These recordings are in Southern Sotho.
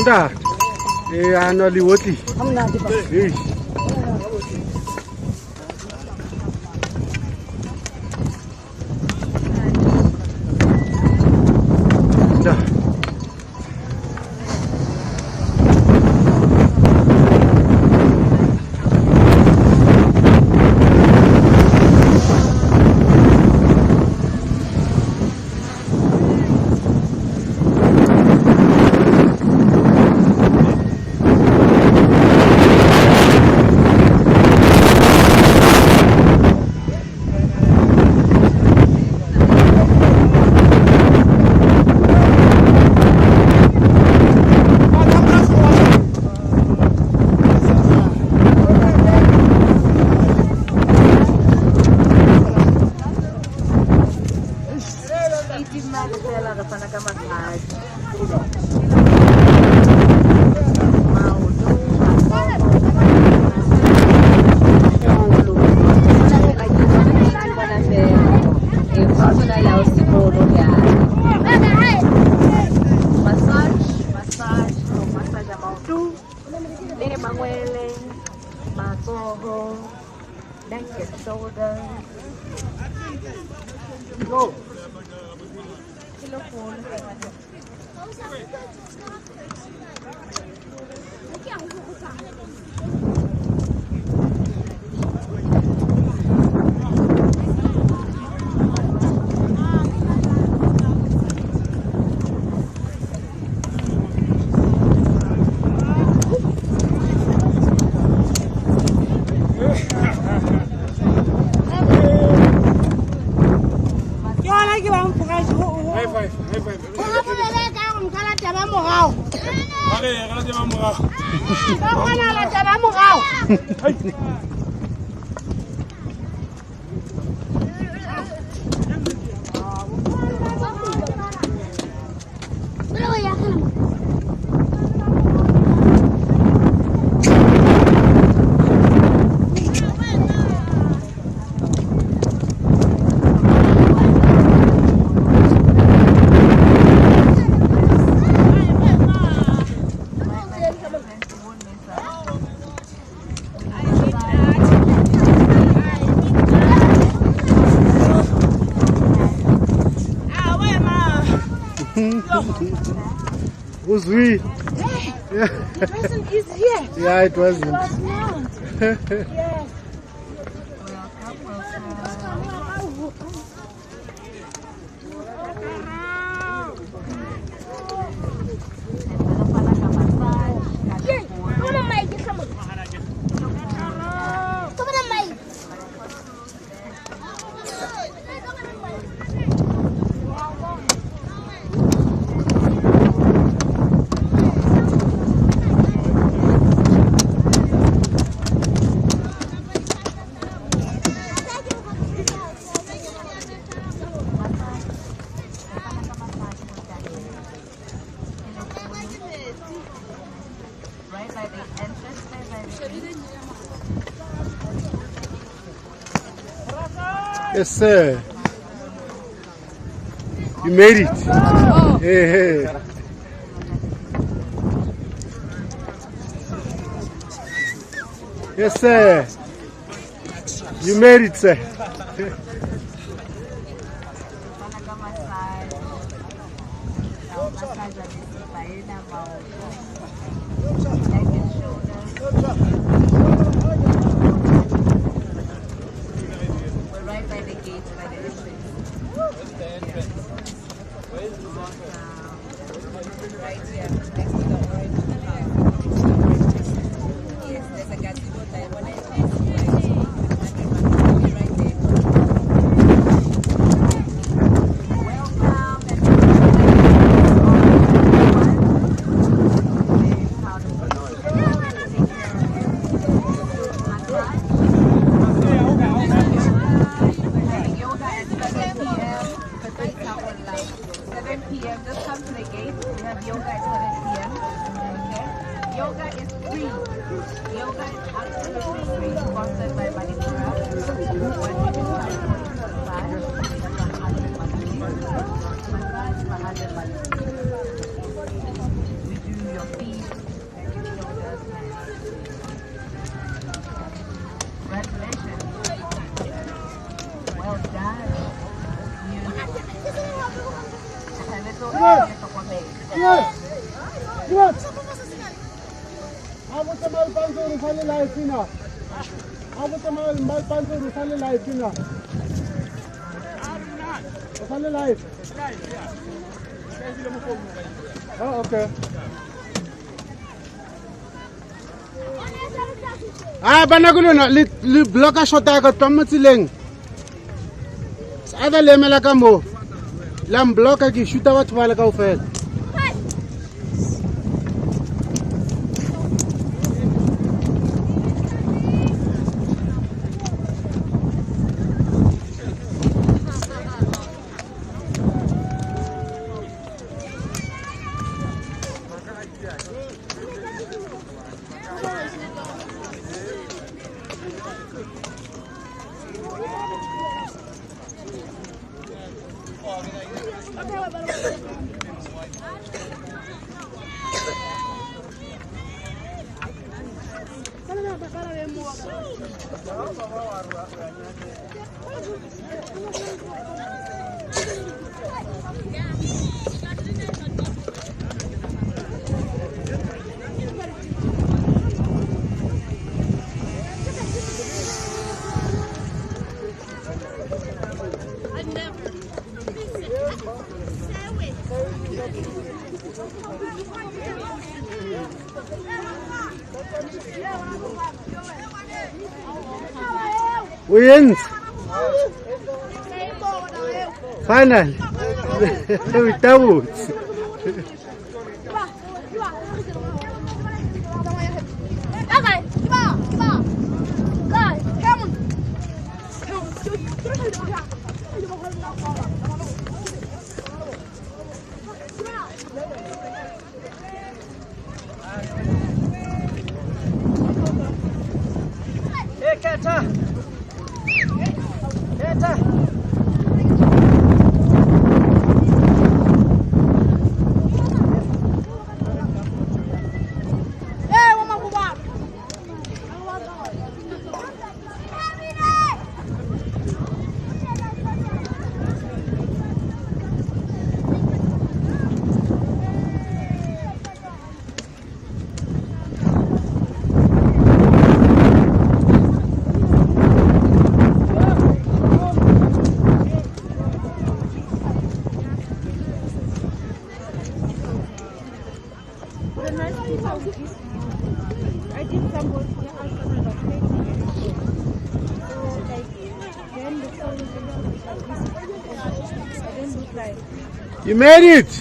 Ntate. Eh, ana le otli. Hey. Ntate. Neck and shoulders. Go. High five, high five. Uzwi. Hey, it wasn't easy here. Yeah, it wasn't. It was not. Yes. Right by the entrance, Yes, sir. You made it. Oh. Hey, hey. Yes, sir. You made it, sir. We're right by the gate, by the entrance. Where's the entrance? Where is the entrance? Right here, next to the orange car. Yes, there's a gazebo there. When I right there. Welcome and yoga at 7 p.m. 7 p.m. Just come to the gate. We have yoga at 7 p.m. Okay. Yoga is free. Yoga is absolutely free. Sponsored by Manipura. Massage, 100 malipura. We do your feet. Oh, okay. Ah, bana ko lona le blocka shot ya ka tswa mo tseleng. Either le emela ka mo. La mblocka ke shoota batho ba le kaofela. Wins. Finally. We doubled. Hey, Kata! Kata! I did some work here outside about 30 years ago. So like then the phone is like this. I don't look like. You made it!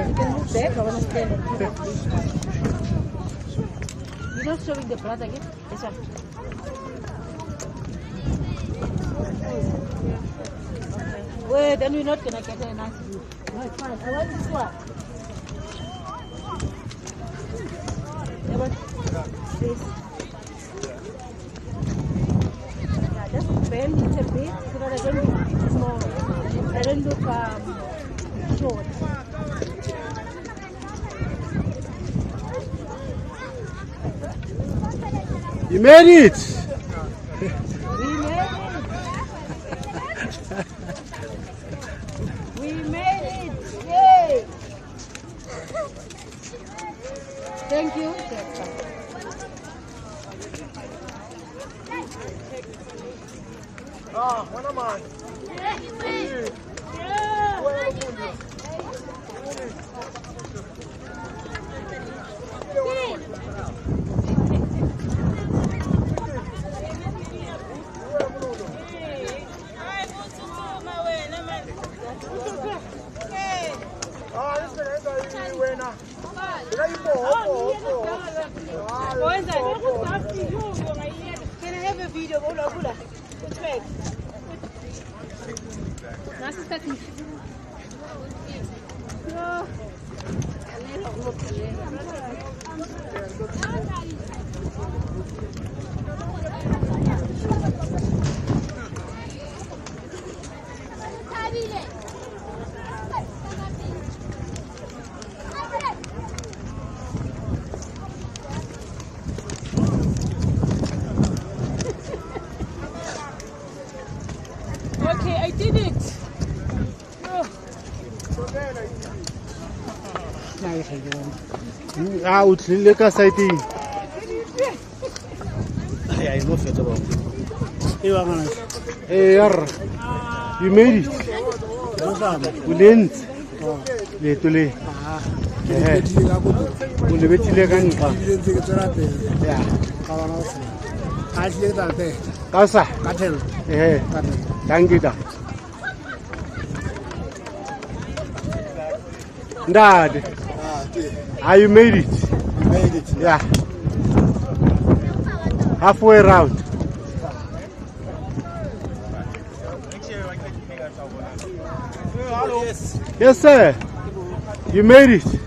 You can move back, I want to stand on top. You're not showing the brother again? This one. Wait, then we're not gonna get a nice view. No, it's fine. I want this one. I want this. Yeah, just bend it a bit so that I don't look small. I don't look short. You made it! We made it! We made it! Yay! Thank you. Ah, one man. Can I have a video? Okay, I did it. Ah, o tlile ka side. Hey, you made it. O le ntse leeto le. O lebetsile ka nqa. Ka sa. Thank you da. Dad. Ah, you made it. You made it. Yeah. Halfway round. Yes, sir. You made it.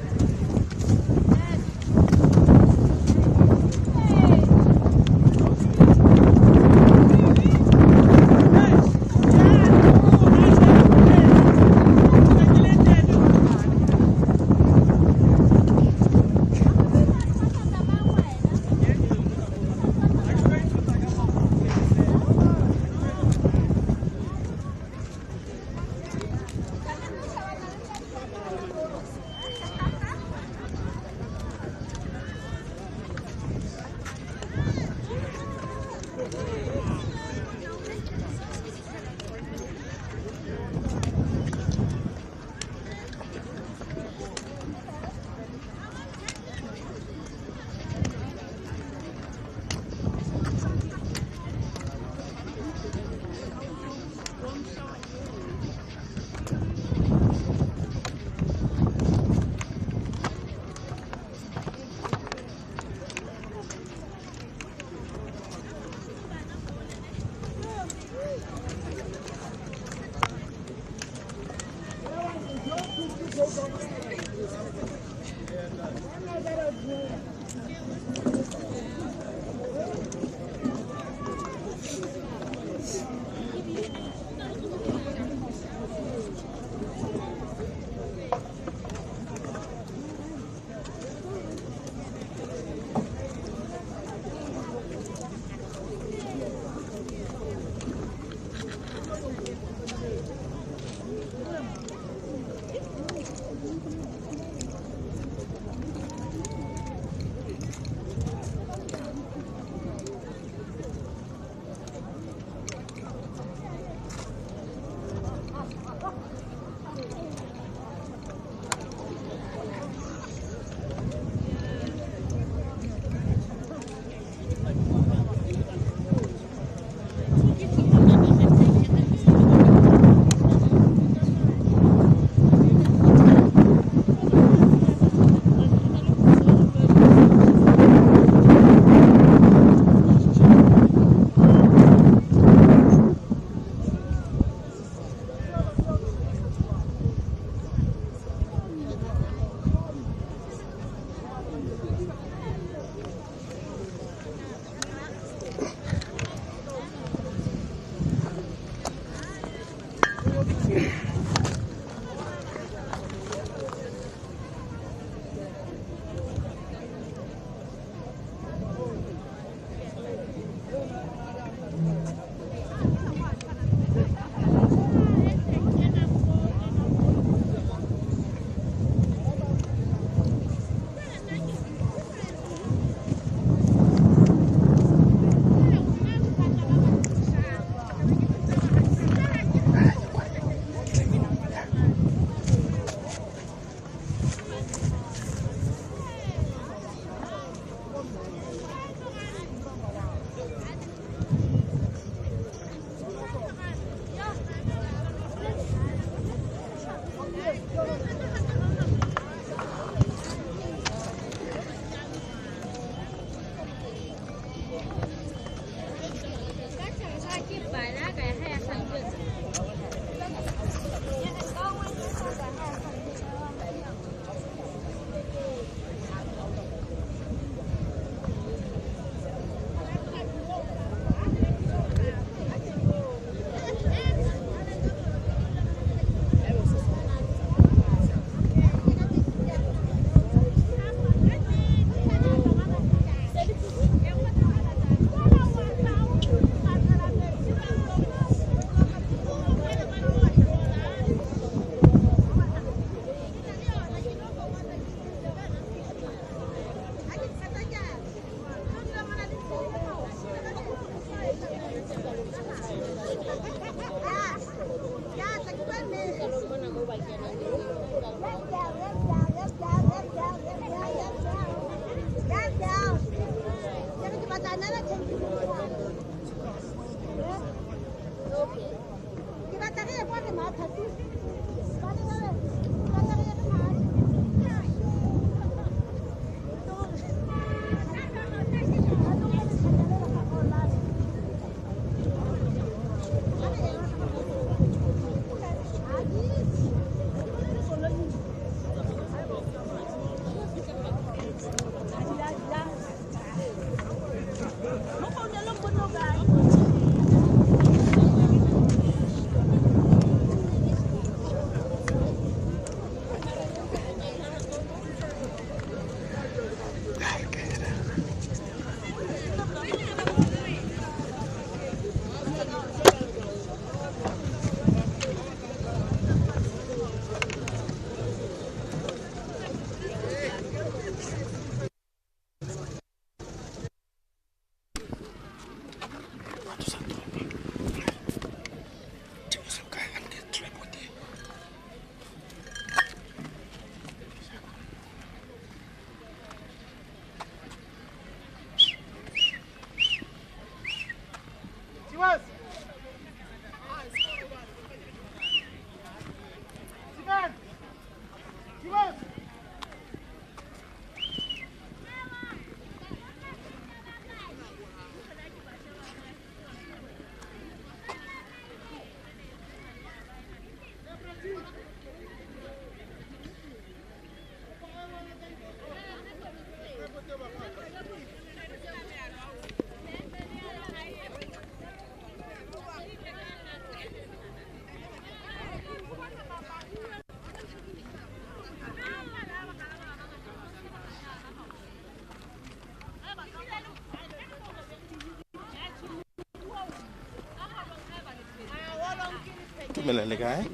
Dumela le kae?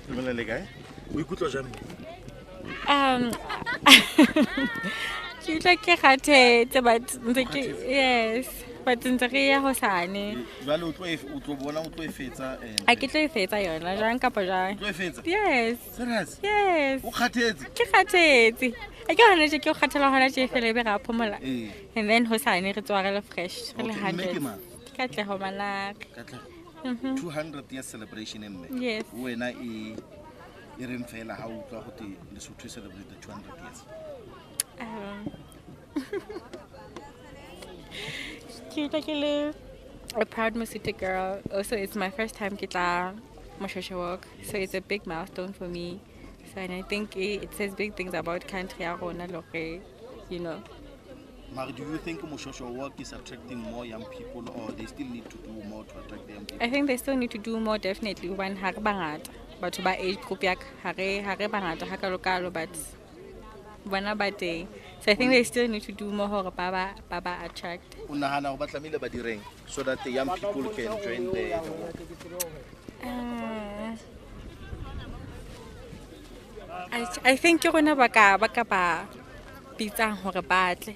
Dumela le kae? O ikutlwa jang? Ke utlwa ke kgathetse, but ntse ke, yes, but ntse re ya hosane. Jwale o tlo o tlo bona o tlo e fetsa A ke tlo e fetsa yona jwang kapa jwang? O tlo e fetsa? Yes. Serious? Yes. O kgathetse? Ke kgathetse. A ke hona tje ke o kgathala hona tje fela ebe ra phomola. Ee. And then hosane re tsoha re le fresh, re le Okay, mme ke 100. mang? Ke Katleho Malare. Katleho. Mhm. 200 years celebration mme. Yes. Wena e e reng fela ha o utlwa gote Lesotho e celebrate 200 years. Ke utlwa ke le a proud Mosotho girl. Also, it's my first time ke tla Moshoeshoe Walk, so it's a big milestone for me. So, and I think it says big things about country ya rona le hore, you know. Mare, do you think Moshoeshoe Walk is attracting more young people, or they still need to do more to attract the young people? I think they still need to do more, definitely. Hobane ha re bangata batho ba age group ya ka, ha re bangata hakalokalo, but bona ba teng. So I think they still need to do more hore ba attract. O nahana hore ba tlamehile ba direng so that the young people can join the walk? I think ke rona ba ka ba bitsang hore ba tle.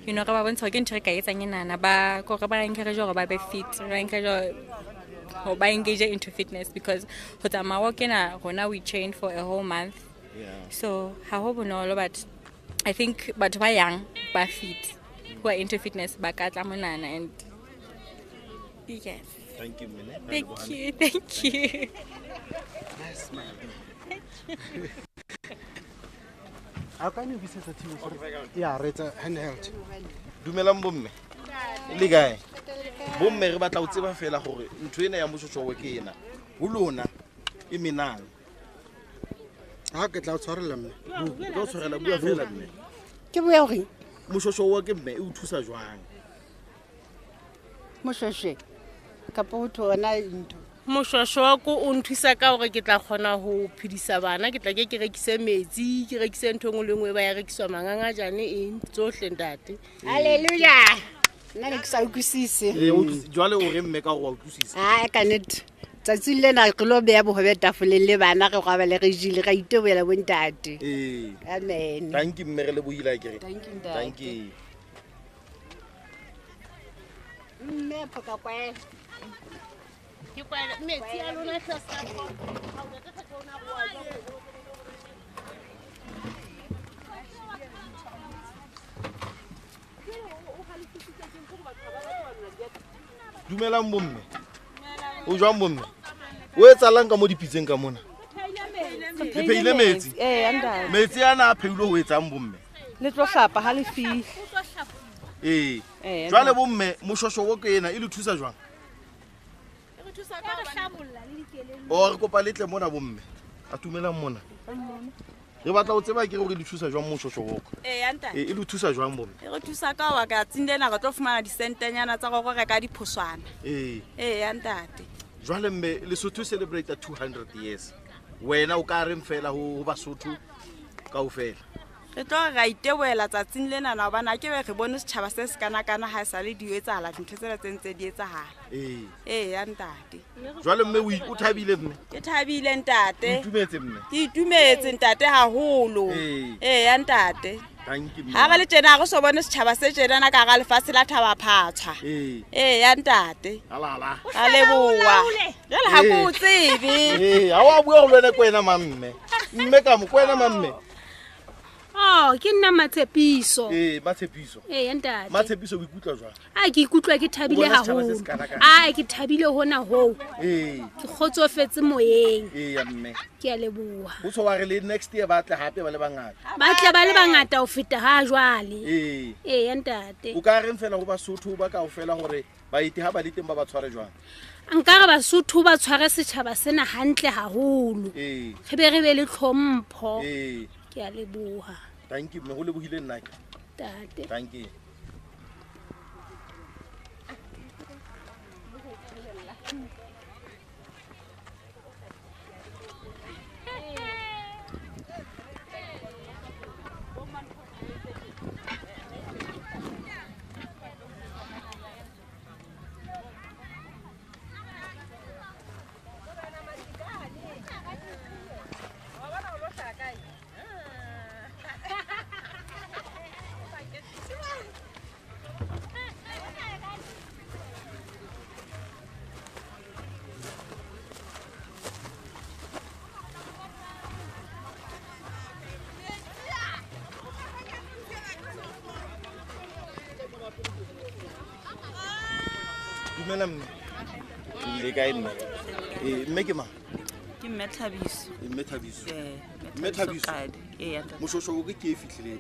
You know, re ba bontsha hore ke ntho re ka etsang enana, ba ko re ba encourage hore ba be fit, re ba encourage hore ba engage into fitness, because ho tsamaya walk ena rona we train for a whole month. Yeah. So ha ho bonolo, but I think batho ba young, ba fit, who are into fitness, ba ka tla monana, and yes. Thank you, Mene. Thank you, thank you. Nice smile. How can you visit the team? Yeah, it's a handheld. Dumelang bomme. Le kae? Bomme re batla ho tseba fela hore ntho ena ya Moshoeshoe Walk ena ho lona e menang. Ha ke tla o tshwarela mme. O tla o tshwarela, bua fela mme. Ke bua hore Moshoeshoe Walk mme e o thusa jwang? Moshoeshoe kapa ho thona ntho. Moshoeshoe wa ko o nthusa ka hore ke tla kgona ho phedisa bana, ke tla ke rekise metsi, ke rekise ntho e nngwe le nngwe ba ya rekiswa mangangajane eng tsohle ntate. Hallelujah. Nna ne ke sa utlwisise. Ee, jwale o re mme ka hore wa utlwisisa. Ah, ka nnete. Tsatsing lena re lo beya bohobe tafoleng le bana, re robale re jele, ra itebohela bo ntate. Ee. Amen. Thank you mme, re lebohile akere. Thank you ntate. Thank you. Mme phoka kwaela. Ke kwaela metsi a lona tlasa. Dumelang bomme. O jwang bomme? O etsalang ka mo dipitseng ka mona? Le pheile metsi? Ee, ntate. Metsi ana a pheilwe ho etsang bomme? Le tlo hlapa ha le fihle. Ee. Jwale bomme, Moshoeshoe Walk ena e le thusa jwang? O re kopa le tle mona bomme. A tumelang mona. Re batla ho tseba ke hore le thusa jwang Moshoeshoe Walk. Ee, ntate. Ee, e le thusa jwang bomme? E re thusa ka hoba ka tsatsing lena re tlo fumana disentenyana tsa go reka diphoswana. Ee. Ee, ntate. Jwale mme Lesotho celebrate 200 years. Wena o ka reng fela ho Basotho kaofela? Re tlo re ra itebohela tsatsing lena na hobane ha ke be re bone setjhaba se se kanakana ha e sale di etsahala dintho tsena tse ntse di etsahala. Ee. Ee, ntate. Jwale mme o thabile mme? Ke thabile ntate. O itumetse mme? Ke itumetse ntate haholo. Ee. Ee, ntate. Thank you mme. Ha re le tjena ha re so bone setjhaba se tjenana ka hara lefatshe la Thabaphatshwa. Ee. Ee, ntate. Alala. Ra leboha. Jwale ha ke o tsebe. Ee, ha wa bua ho le wena ke wena mang mme? Mme ka mo ke wena mang mme? Oh, ke nna Matshepiso. Ee, Matshepiso. Ee, ntate. Matshepiso o ikutlwa jwang? A ke ikutlwa ke thabile O bona setjhaba se haholo. se kanakana? A ke thabile hona hoo. Ee. Ke kgotsofetse moyeng. Ee, mme. Ke a leboha. Ho tsho wa re le next year ba tle hape ba le bangata. Ba tle ba le bangata ho feta ha jwale. Ee. Ee, ntate. O ka reng fela ho Basotho ba kaofela hore baeti ha ba le teng ba ba tshware jwang? Nka re Basotho ba tshware setjhaba sena hantle haholo. Ee. Re be le tlhompho. Ee. Ke a leboha. Thank you, mme ho lebohile nna ke. Ntate. Thank you. Dumela mme. Le kae mme? Eh, mme ke mang? Ke mme Thabiso. Eh, Mme Thabiso. Eh, Mme Thabiso. Qadi. Ee, ntate. Moshweshwe o ke ke e fihlileng.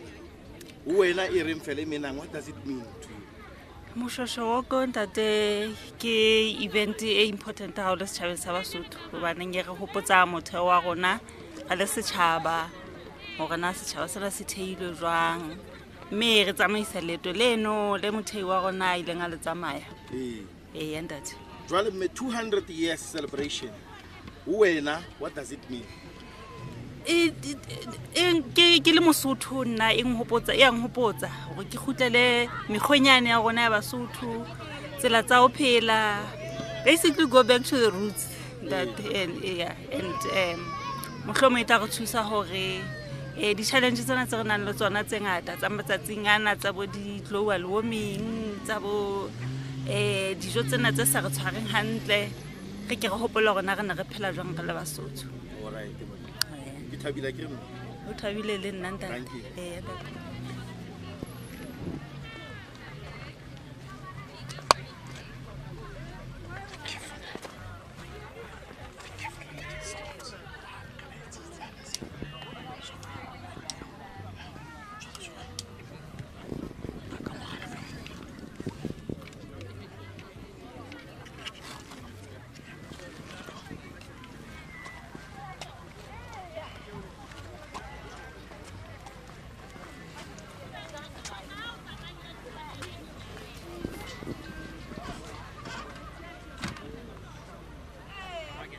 Ho wena e reng fela e menang, what does it mean to you? Moshweshwe wa ko ntate ke event e important haholo setjhabeng sa Basotho hobaneng e re hopotsa motheo wa rona re le setjhaba hore na setjhaba sena se theilwe jwang, mme re tsamaisa leeto leno le mothei wa rona a ileng a le tsamaya. Ee. Eya ntate. Jwale mme 200 years celebration. Ho wena what does it mean? Ke le Mosotho nna e nhopotsa, e a nhopotsa hore ke kgutlele mekgwenyane ya rona ya Basotho, tsela tsa ho phela, basically go back to the roots that and yeah, and mohlomong e tla re thusa hore di-challenge tsena tse re nang le tsona tse ngata tsa matsatsing ana tsa bo di-global warming, tsa bo dijo tsena tse sa re tshwareng hantle, re ke re hopole hore na re ne re phela jwang re le Basotho. All right. Ke thabile ke mme. O thabile le nna ntate. Thank you. Eya, ntate.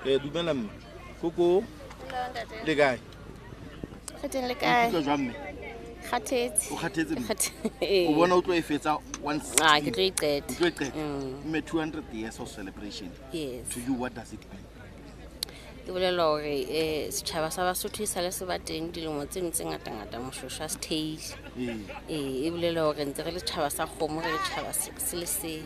Eh, dumela mme. Koko. Le kae? Re teng le O kae? ikutlwa jwang mme? Kgathetse. O kgathetse mme? Ee. O bona o tlo e fetsa 160. Ah, ke tlo e qeta. O tlo e qeta. Mme 200 years of celebration. Yes. To you what does it mean? Ke bolela hore setjhaba sa Basotho e sale se ba teng dilemo tseno tse ngatangata Moshweshwe a se theile. Ee. Ee, e bolela hore ntse re le setjhaba sa kgomo, re le setjhaba se le seng,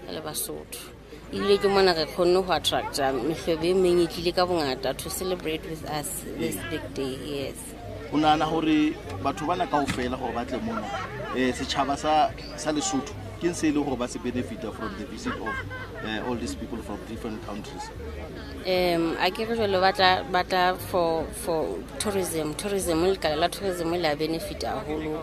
re le Basotho. Ebile ke mona re kgonne ho attracta mehlobo e meng e tlile ka bongata to celebrate with us this big day, yes. O nahana hore batho bana kaofela hore ba tle mona, setjhaba sa Lesotho ke eng se e leng hore ba se benefita from the visit of all these people from different countries? A ke re jwale ba tla for tourism, tourism lekala la tourism le a benefit haholo,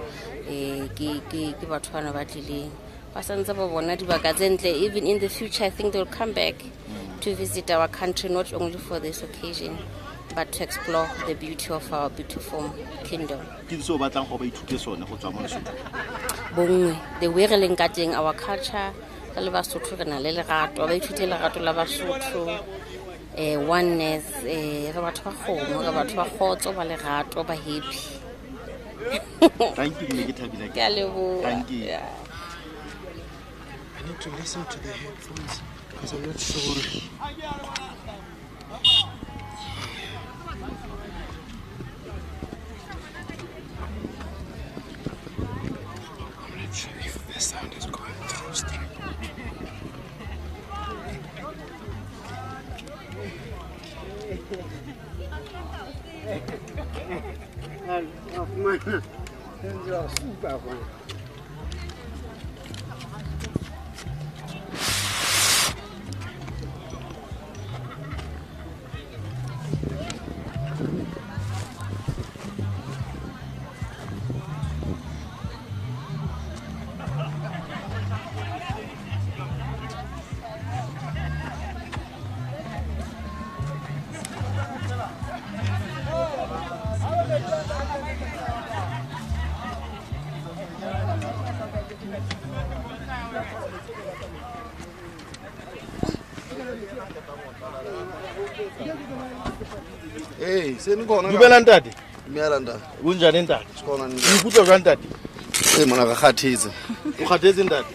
ke batho bana ba tlileng. Ba santse ba bona dibaka tse ntle. Even in the future, I think they will come back to visit our country, not only for this occasion, but to explore the beauty of our beautiful kingdom. Ke eng se o batlang hore ba ithute sona ho tswa mo Lesotho? Bonngwe, the way re leng ka teng, our culture, re le Basotho re na le lerato, ba ithute lerato la Basotho, oneness, re batho ba kgomo, re batho ba kgotso, ba lerato, ba happy. Thank you, mme ke thabile. Ke a leboha. Thank you. Yeah. I need to listen to the headphones because I'm not sure. I'm not sure if the sound is going through straight. Hey, senikhona. Dumela ntate. Dumela ntate. Kunjani ntate? Sikhona O ikutlwa jwang ntate? Eh mona re kgathetse. O kgathetse ntate?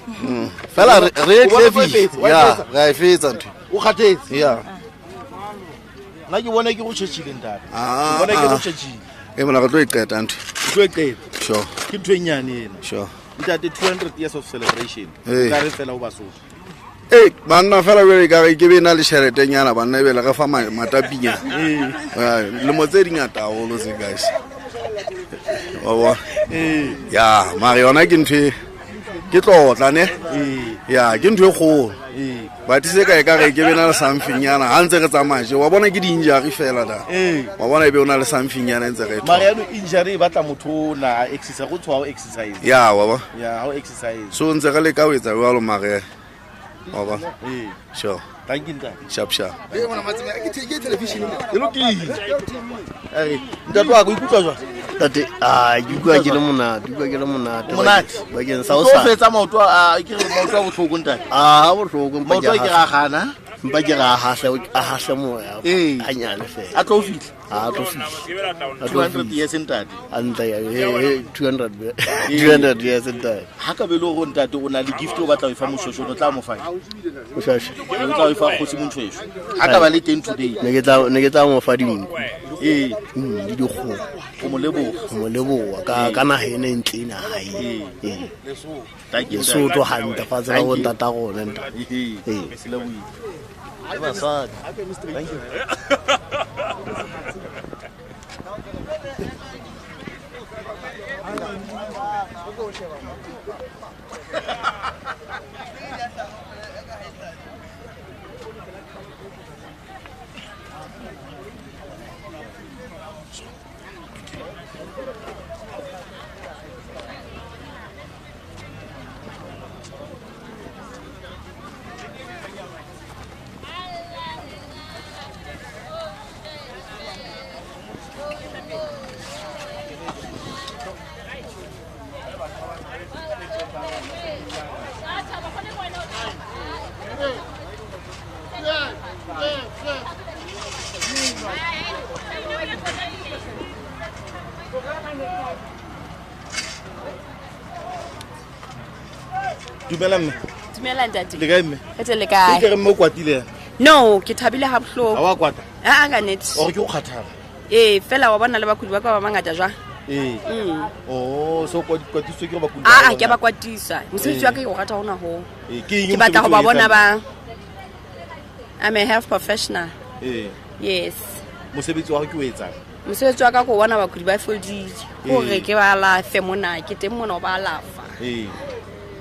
Fela re O bona fa e e fetse, wa e Ya, fetsa? re a e fetsa ntho. O kgathetse? Ya. Nna ke bona ke go tjhetjhile ntate. Ah, Ke bona ke go ah. tjhetjhile. Eh mona re tlo e qeta ntho. O tlo e qeta. Sure. Ke ntho e nyane ena. Sure. Ntate 200 years of celebration. Ee. Ka re fela ho Basotho. Eh banna fela jwale ka re ke be na le tjheletenyana banna ebele re fa matapinyana. Ee. Lemo tse di ngata haholo tse guys. Wa bona? Ya, mara yona ke ntho e ke tlotla ne? Ee. Ya, ke ntho e kgolo. Ee. But se ka e ka re ke be na le something-nyana ha ntse re tsamaya tje wa bona ke di-injury fela da. Ee. Wa bona ebe o na le something-nyana e ntse re e Mara thola. yaanong injury e batla motho o na a exercise go tshwa o exercise. Ya wa bona. Ya, ha o exercise. So ntse re leka ho etsa jwalo mare wa bona. Ee. Sure. Thank you ntate. Sharp sharp. E lokile. Are, ntate wa ka o ikutlwa jwang? Tate, ah, ke utlwa ke le monate, ke utlwa ke le monate. Monate? Bakeng sa ho O tlo sa. fetsa maoto a ke re maoto a botlhoko ntate. Ah, ha bohloko mpa Maoto a ke ra gana. Mpa ke ra hahle, a hahle moya. Ee. Hanyane fela. A tlo fihla. A tlo fihla. A tlo 200 fihla. years ntate. A ntla ya he 200. 200 years ntate. Ha ka be le hore ntate o na le gift o batla ho e fa Moshweshwe, o tla mo fa eng? Moshweshwe. O tla o e fa kgosi Moshweshwe. Ha ka ba le teng today. Ne ke tla mo fa dinku. Ee. Le dikgomo. O mo leboha. O mo leboha ka naha ena e ntle ena ha e. Ee. Thank you, ntate. Lesotho hantle fatshe la Thank bo you. ntata rona ntate. Ee. Ee. Lebohile. Le basadi. Thank you. Dumela mme. Dumela ntate. Le kae mme? Re teng le kae? Ke re mme o kwatile yana. No, ke thabile ha bohloko. Ha wa kwata? Ah, ka nnete. Ore ke o kgathala. Ee, fela wa bona le bakudi ba ka ba bangata jwang? Ee. Oh, so kwatisitswe ke gore bakudi ba Aa, ba ke a ba bangata. kwatisa. Mosebetsi Ee. wa ka ke o rata hona hoo. Ee, ke eng Ke batla ho ba mosebetsi o bona etsang? ba I'm a health professional. Ee. Yes. Mosebetsi wa hao ke o etsang? Mosebetsi wa ka ke ho bona bakudi ba fodile. Ee. Hore ke ba alafe mona, ke teng mona ho ba alafa Ee.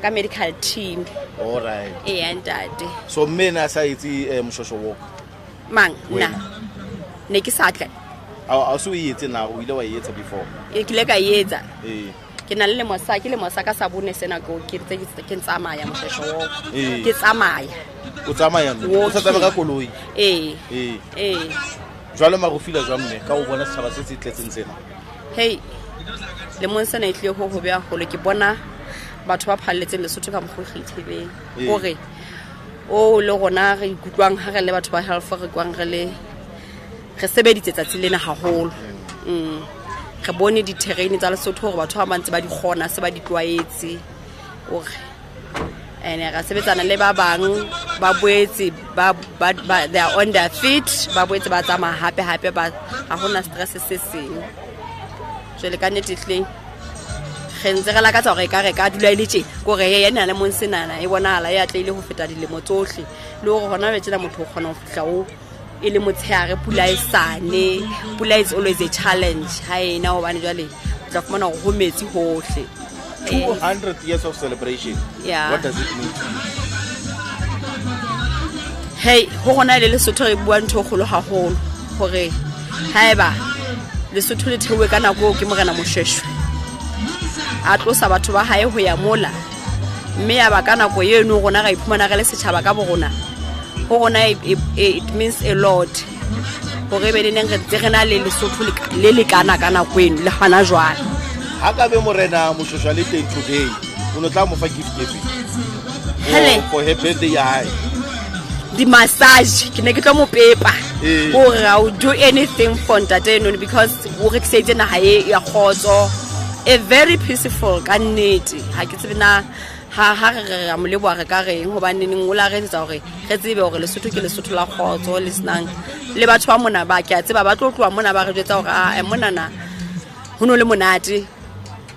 ka medical team. All right. Ee, ntate. So mme ena a sa etse Moshweshwe walk. Mang nna? Wena. Ne ke sa tla. A se o e etse na o ile wa e etsa before? Ee, ke ile ka e etsa. Ee. Ke na le lemo sa ke lemo sa ka sa bone sena ko ke ntse ke tsamaya Moshweshwe walk. Ee. Ke tsamaya. O tsamaya mme? O sa tsamaye ka koloi? Ee. Ee. Ee. Jwale mare o feel-a jwang mme ka o bona setjhaba se se tletseng sena? Hey, lemong sena e tlile ho hobe haholo. Ke bona batho ba phalletseng Lesotho ka mokgwa o kgethileng. Ee. Hore o le rona re ikutlwang ha re le batho ba health re kwang re le re sebeditse tsatsi lena haholo. Re bone di-terrain tsa Lesotho hore batho ba bang ntse ba di kgona se ba di tlwaetse. Hore ene ra sebetsana le ba bang ba boetse ba ba they are on their feet, ba boetse ba tsamaya hape hape ba ha hona stress se seng. Jwale ka nnete ehlileng re ntse re lakatsa hore ekare ka dula e le tjena, ke hore e na le mong senana e bonahala e atlehile ho feta dilemo tsohle. Le hore hona jwale tjena motho o kgona ho fihla o e le motshehare pula e sane. Pula is always a challenge ha ena hobane jwale o tla fumana hore ho metsi hohle. 200 years of celebration. Yeah. What does it mean to you? Hey, ho rona le Lesotho re bua ntho e kgolo haholo hore haeba Lesotho le theowe ka nako eo ke Morena Moshweshwe a tlosa batho ba hae ho ya mola, mme ya ba ka nako eno rona ra iphumana re le setjhaba ka borona. Ho rona it means a lot hore ebe le neng re ntse re na le Lesotho le lekana ka nako eno le hona jwale. Ha ka be Morena Moshweshwe le teng today, o no tla mo fa gift efe? Hele. For her birthday ya hae. Di-massage, ke ne ke tlo mo pepa. Ee. Hore I will do anything for ntate eno because o rekiseditse naha e ya kgotso. A very peaceful ka nnete. Ha ke tsebe na ha re re ra mo leboha re ka reng hobane neng o la re etsetsa hore re tsebe hore Lesotho ke Lesotho la kgotso le senang le batho ba mona ba ke a tseba ba tlo tloha mona ba re jwetsa hore a monana ho no le monate.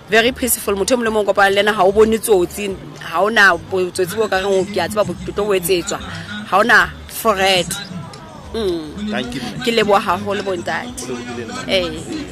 Very peaceful. Motho e mong le mong kopana le yena ha o bone tsotsi, ha ona botsotsi bo ka reng ke a tseba bo tlo bo etsetswa. Ha ona threat. Thank you, mme. Ke leboha haholo bontate. O lebohile nna. Ee.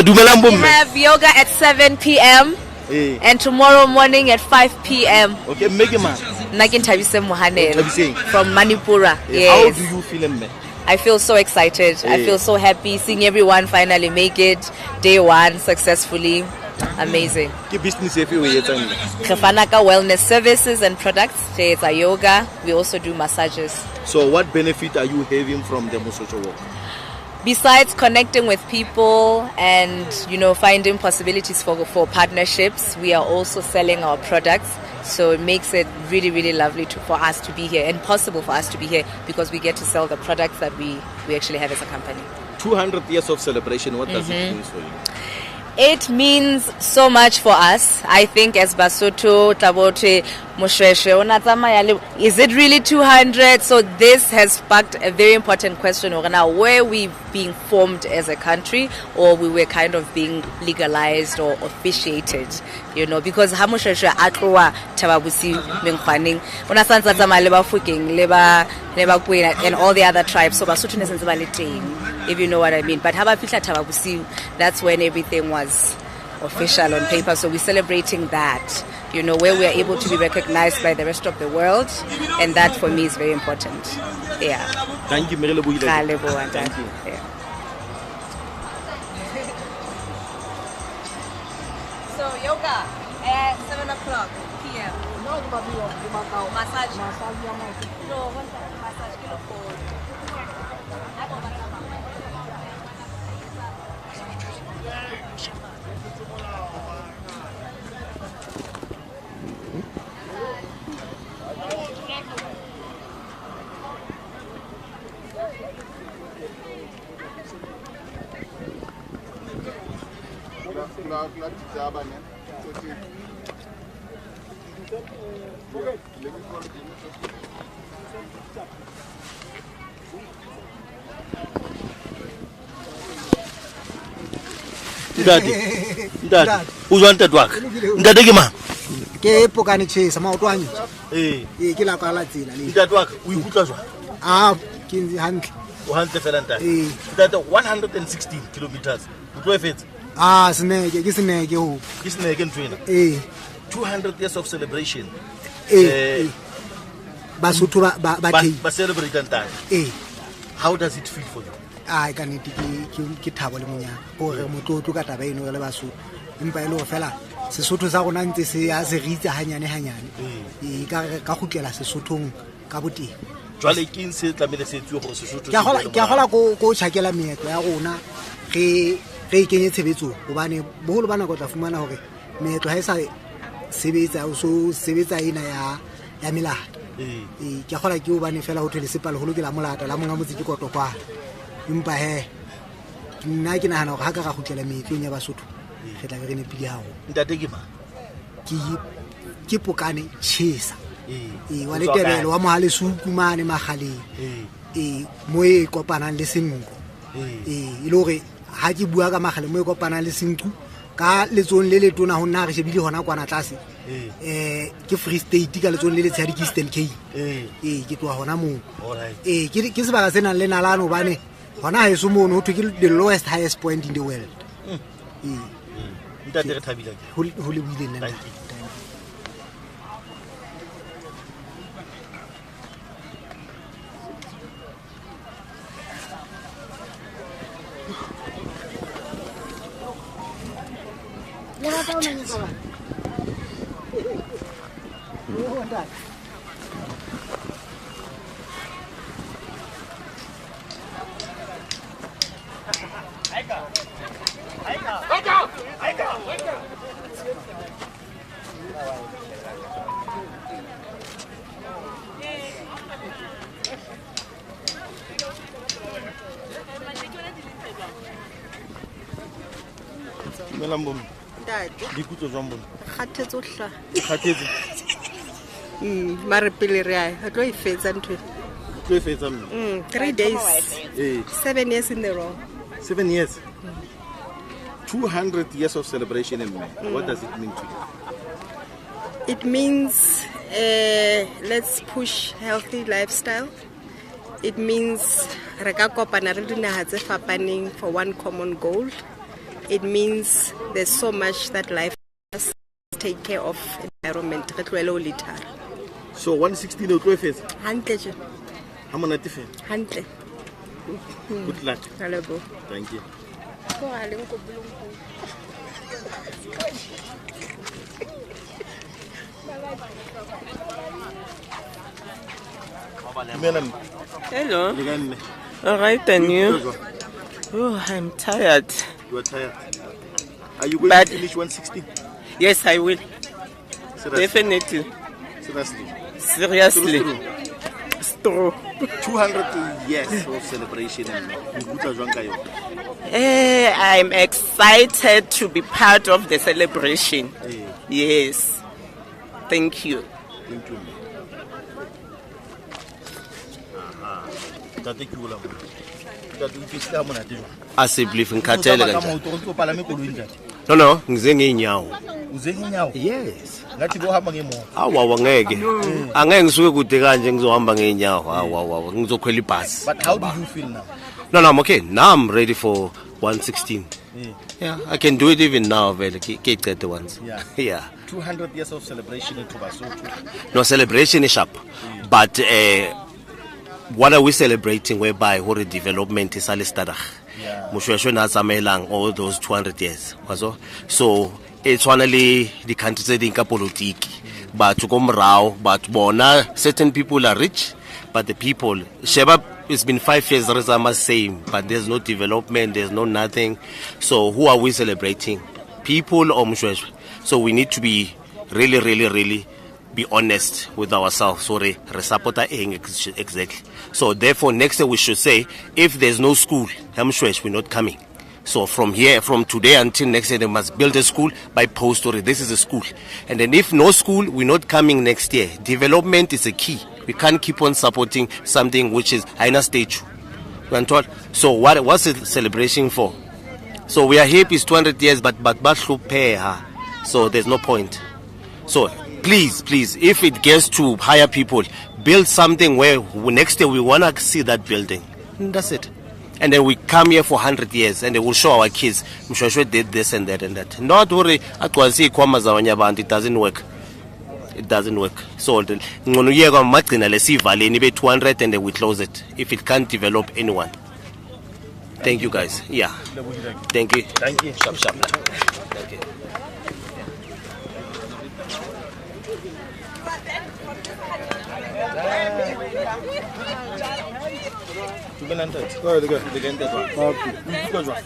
Dumelang We bomme. have yoga at 7 p.m. Ee. and tomorrow morning at 5 p.m. Okay, mme ke mang? Nna ke Nthabiseng Mohanelo Nthabiseng. from Manipura. How Yes. do you feel mme? I feel so excited. I Eh. feel so happy seeing everyone finally make it day one successfully. Amazing. Ke business efe o e etsang mme? Re fana ka wellness services and products. Re etsa yoga. We also do massages. So what benefit are you having from the Mosocho Walk? Besides connecting with people and finding possibilities for partnerships, we are also selling our products. So it makes it really, really lovely for us to be here and possible for us to be here because we get to sell the products that we actually have as a company. 200 years of celebration, what does it mean for you? It means so much for us. I think as Basotho, Tlabote, Moshweshwe, o na tsamaya le- is it really 200? So this has sparked a very important question. Hore na were we being formed as a country or we were kind of being legalized or officiated? Because ha Moshweshwe a tloha Thaba Bosiu Menkgwaneng, o na santse a tsamaya le Bafokeng, le ba Kwena and all the other tribes. So Basotho ne sentse ba le teng, if you know what I mean. But ha ba fihla Thaba Bosiu, that's when everything was official on paper. So we're celebrating that, where we are able to be recognized by the rest of the world, and that for me is very important. Yeah. Thank you, Mme, re lebohile. Ka leboha, Thank ntate. you. Yeah. So yoga at 7 o'clock p.m. Massage. No, massage ke lekgolo. Ntate, ntate, o jwang ntate wa ka? Ntate ke mang? Ke Pokane Chesa, maoto a ntse. Ee. Ee, ke la ka la tsela le. Ntate wa ka, o ikutlwa jwang? Ah, ke ntse hantle. O hantle fela ntate. Ee. Ntate, 116 kilometers. O tlo e fetsa? Ah, seneke, ke seneke ho. Ke seneke ntho ena. Ee. 200 years of celebration. Ee, ee. Basotho ba Ba thei. ba celebrate ntate. Ee. How does it feel for you? Ai, ka nnete ke thabo le monyaka. Hore motlotlo ka taba eno re le Basotho. Empa e le hore fela Sesotho sa rona ntse se ya se re itse hanyane hanyane. Ee, ka re ka kgutlela Sesothong ka boteng. Jwale ke eng se tlamehile se etsuwe hore Sesotho Ke a se kgola, boele ke a morao? kgola ko tjhakela meetlo ya rona, re e kenye tshebetsong. Hobane boholo ba nako o tla fumana hore meetlo ha e sa sebetsa, o so sebetsa ena ya melata. Ee. Ee, ke a kgola ke hobane fela ho thwe lesepa leholo ke la molata, la monga motse ke kotokwana. Empa he, nna ke nahana hore ha ka ra kgutlela meetlong ya Basotho, re tla be re nepile haholo. Ntate ke mang? Ke Pokane Chesa. Ee. Ee, wa O tswa kae? Letebele, wa Mohalesuku mane Makgaleng. Ee. Ee, mo e kopanang le Senqu. Ee. Ee, e le hore ha ke bua ka Makgaleng mo e kopanang le Senqu, ka letsohong le letona ho nna re shebile hona kwana tlase. Ee. Ke Free State ka letsohong le letshehadi ke Eastern Cape. Ee. Ee, ke tloha hona moo. All right. Ee, ke sebaka se nang le nalane hobane hona heso mono ho thwe ke the lowest highest point in the world. Ee. Ntate re thabile akere? Ho lebohile nna, Thank ntate. you. Dumelang bomme. Ntate. Dikutlo jwang bomme? Kgathetse ho hlwa. Kgathetse? Mare pele re aye, re tlo e fetsa ntho e. Tlo e fetsa mme. 3 days. Ee. 7 years in the row. 7 years. 200 years of celebration, mme. What does it mean to you? It means let's push healthy lifestyle. It means re ka kopana re le dinaha tse fapaneng for one common goal. It means there's so much that life has take care of environment. Re tlohele ho litter. So 116 o tlo e fetsa? Hantle tje. Ha monate fela. Hantle. Good luck. Ka leboha. Thank you. Ko ha le nkopole nkgono. Dumela mme. Hello. Le kae mme? All right, and you? Jwang? Oh, I'm tired. You are tired. Are you going But- to finish 116? Yes, I will. Seriously? Definitely. Seriously? Seriously. True, It's true. 200 years of celebration, mme. O ikutlwa jwang ka yona? I'm excited to be part of the celebration. Eh. Yes. Thank you. Thank you, mme. Aha. Ntate ke ola mo. Ntate o fihlile ha monate jwang? Asibelieve ngikhathele O tsamaya ka kanjani. maoto, o ntso o palame koloi ntate. No, ngize ngeenyawo. Uze ngenyawo? Yes. Ngathi bohamba ngemoto. Awu awu angeke. Angeke ngisuke kude kanje ngizohamba ngeenyawo. Awu awu awu ngizokhwela ibhasi. But how do you feel now? No, I'm okay. Now I'm ready for 116. Yeah. Yeah, I can do it even now vele. Ke icede once. Yeah. Yeah. 200 years of celebration in Basotho. No celebration is sharp. But what are we celebrating whereby hore development is ale stadig? Yeah. Moshoeshoe na tsamaelang all those 200 years. Wa so? So e tshwana le di-country tse ding ka politiki. Batho ko morao, batho bona certain people are rich, but the people sheba it's been 5 years re tsamaya same, but there's no development, there's no nothing. So who are we celebrating? People or Moshoeshoe? So we need to be really, really, really be honest with ourselves. So re support-a eng exactly. So therefore next year we should say if there's no school, Moshoeshoe, we're not coming. So from here, from today until next year, they must build a school by post or this is a school. And then if no school, we're not coming next year. Development is a key. We can't keep on supporting something which is haina statue. So what's the celebration for? So we are happy it's 200 years, but ba. So there's no point. So please, please, if it gets to higher people, build something where next year we wanna see that building. And that's it. And then we come here for 100 years and they will show our kids, Moshoeshoe did this and that and that. Not worry, agcwalise iy'khwama zabanye abantu, it doesn't work. It doesn't work. So ngcono uyeka magcina lesiyivaleni ibe 200 and then we close it if it can't develop anyone. Thank you guys. Yeah. Thank you. Thank you. Sharp, sharp. Thank you. Dumela ntate. Kae le kae? Le kae ntate? Ah, O ikutlwa jwang?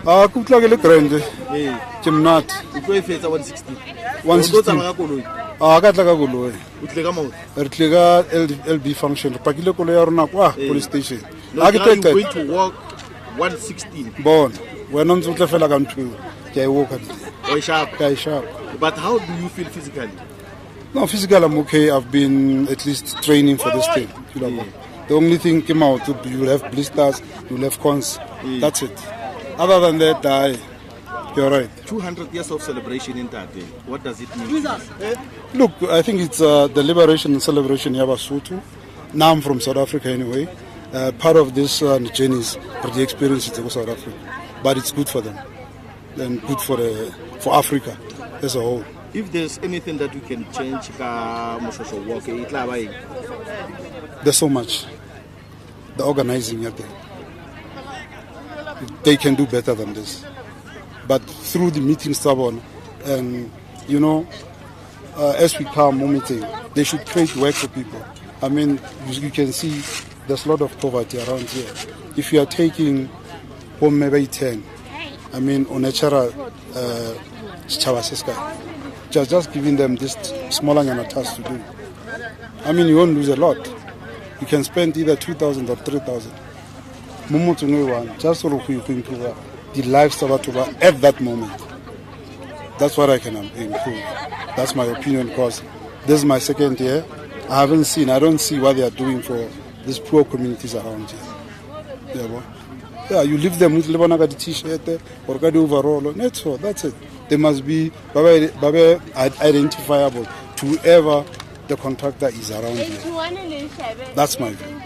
Ah, ke utlwa ke le grand. Ee. Ke monate. O tlo e fetsa 116. O tlo tsamaya ka koloi. Ah, ka tla ka koloi. O tlile ka maoto. Re tlile ka LB function. Re pakile koloi ya rona kwa Ee. police station. No, Ha ke ke tlo ra e you going qeta. to walk 116. Bona, wena o ntse o tle fela ka ntho eo. Ke a e walk-a bile. O e sharp. Ke a e sharp. But how do you feel physically? No, physical I'm okay. I've been at least training for this thing. You know, The only thing came out, you will have blisters, you will have corns. That's it. Other than that, you're right. 200 years of celebration in Ntate. What does it mean? to you? Look, I think it's the liberation and celebration ya Basotho. Now I'm from South Africa anyway. Part of this journey is the experience in South Africa, but it's good for them and good for Africa as a whole. If there's anything that we can change ka Moshoeshoe walk, e tla ba eng? There's so much. The organizing out there. They can do better than this. But through the meetings, tsa bona, and as we come more meeting, they should create work for people. I mean, you can see there's a lot of poverty around here. If you are taking home maybe 10, I mean, on a chara, setjhaba se se kae? Just giving them this smaller task to do. I mean, you won't lose a lot. You can spend either 2,000 or 3,000. Mo motseng o one, just gore go improve the lives tsa batho ba at that moment. That's what I can improve. That's my opinion because this is my second year. I haven't seen, I don't see what they are doing for these poor communities around here. Yeah, yeah, you leave them with le bona ka di-t-shirt or ka di-overall. That's all. That's it. They must be ba be identifiable to whoever the contractor is around here. That's my view.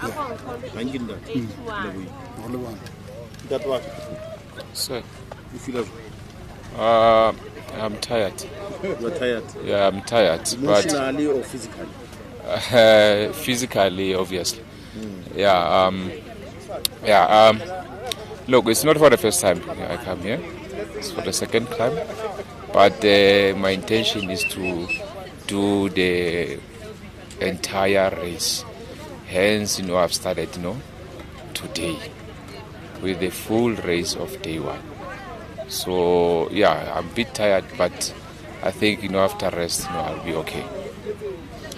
Yeah. Thank you, Ntate. Lebohile. Ntate wa ka, Sir. o feel jwang? I'm tired. You are tired? Yeah, I'm tired. But Emotionally or physically? Physically, obviously. Yeah. Yeah. Look, it's not for the first time I come here. It's for the second time. But my intention is to do the entire race. Hence, I've started today with the full race of day one. So, yeah, I'm a bit tired, but I think after rest, I'll be okay.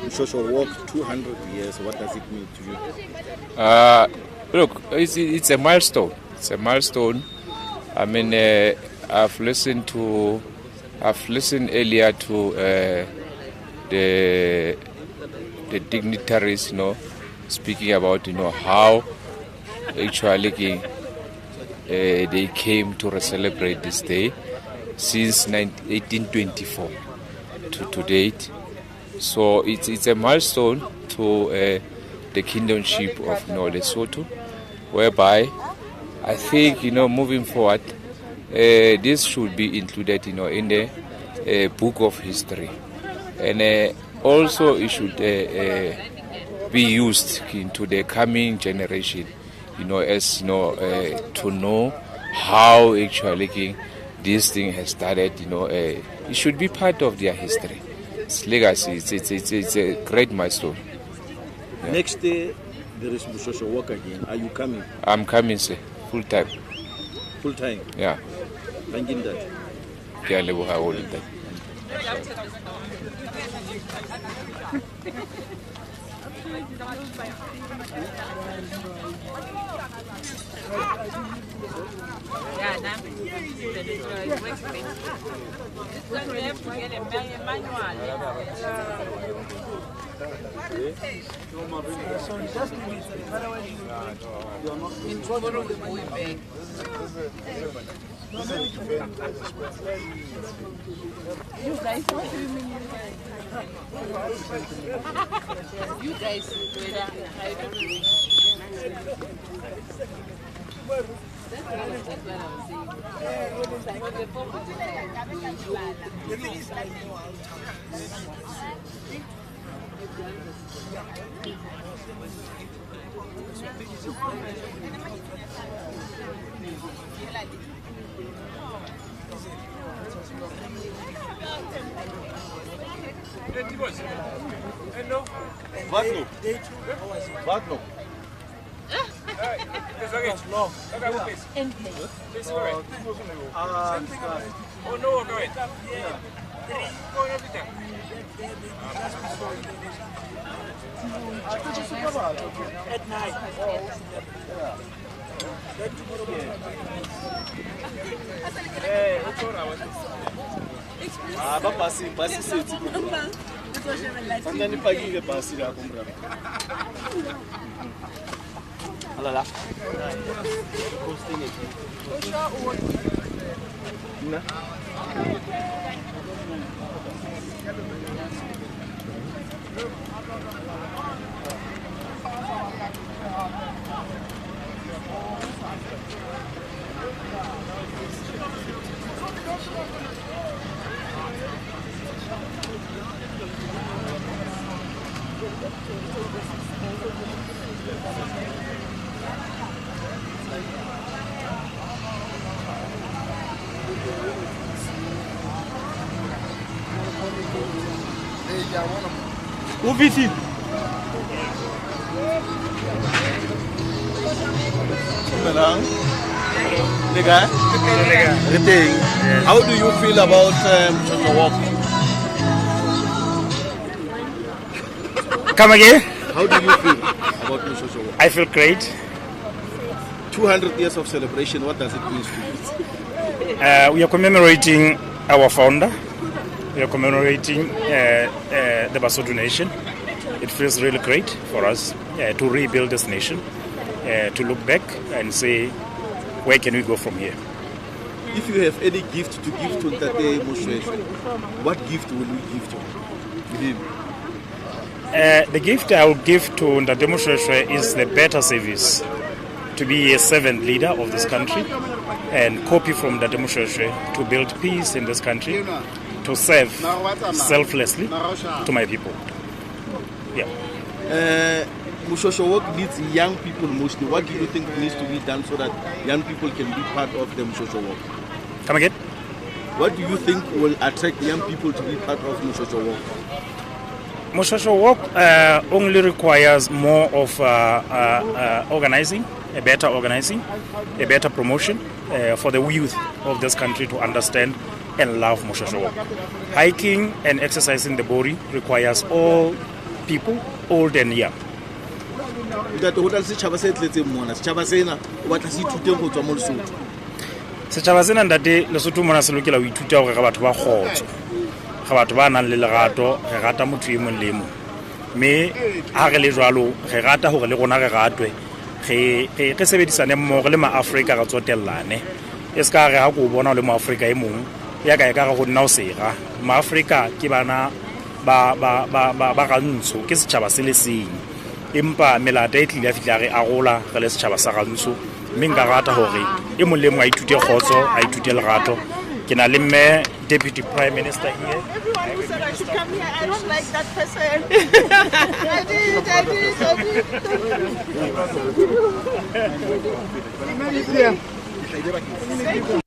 Moshoeshoe Walk 200 years, what does it mean to you? Look, it's a milestone. It's a milestone. I mean, I've listened earlier to the dignitaries speaking about how actually they came to celebrate this day since 1824 to date. So it's a milestone to the kingdomship of Lesotho, whereby I think moving forward, this should be included in the book of history. And also it should be used into the coming generation, as to know how actually this thing has started. It should be part of their history. It's legacy. It's a great milestone. Yeah. Next day, there is Moshoeshoe Walk again. Are you coming? I'm coming, sir. Full time. Full time? Yeah. Thank you, Ntate. Ke a leboha haholo, ntate. You guys, what do you mean? You guys, I don't know. That's what I'm saying. But the form The thing is, I know how to. Wagner. Wagner. At night. Then tomorrow Ah, ba bus bus setse. Santsane pakile bus ya ko morao. Alala. Posting it. Nna. O fihlile. Dumelang. Le kae? Re teng. How do you feel about Moshoeshoe Walk? Come again? How do you feel about Moshoeshoe Walk? I feel great. 200 years of celebration, what does it mean to you? We are commemorating our founder. We are commemorating the Basotho nation. It feels really great for us. to rebuild this nation, to look back and say, where can we go from here? If you have any gift to give to Ntate Moshoeshoe, what gift will you give to him? The gift I will give to Ntate Moshoeshoe is the better service, to be a servant leader of this country and copy from Ntate Moshoeshoe to build peace in this country, to serve selflessly to my people. Yeah. Moshoeshoe Walk needs young people mostly. What do you think needs to be done so that young people can be part of the Moshoeshoe Walk? Come again? What do you think will attract young people to be part of Moshoeshoe Walk? Moshoeshoe Walk only requires more of organizing, a better organizing, a better promotion for the youth of this country to understand and love Moshoeshoe Walk. Hiking and exercising the body requires all people, old and young. Ntate, ho tla le setjhaba se tletseng mona. Setjhaba sena o batla se ithuteng ho tswa mo Lesotho? Setjhaba sena, ntate, Lesotho mona se lokela ho ithuta hore re batho ba kgotso, re batho ba nang le lerato, re rata motho e mong le e mong, mme ha re le jwalo re rata hore le rona re ratwe, re sebedisane mmoho re le maAfrika, re tsotellane. E se ka re ha ko o bona o le moAfrika e mong ya ka e ka re ho nna o sera. MaAfrika ke bana ba rantsho, ke setjhaba se le seng, empa melata e tlile ya fihla re arola re le setjhaba sa rantsho. Mme nka rata hore e mong le mong a ithute kgotso, a ithute lerato. Ke na le mme Deputy Prime Minister here. Everyone who said I should come here, I don't like that person. I did, I did, I did. Thank you.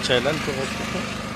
Tjhe, Land Cruiser.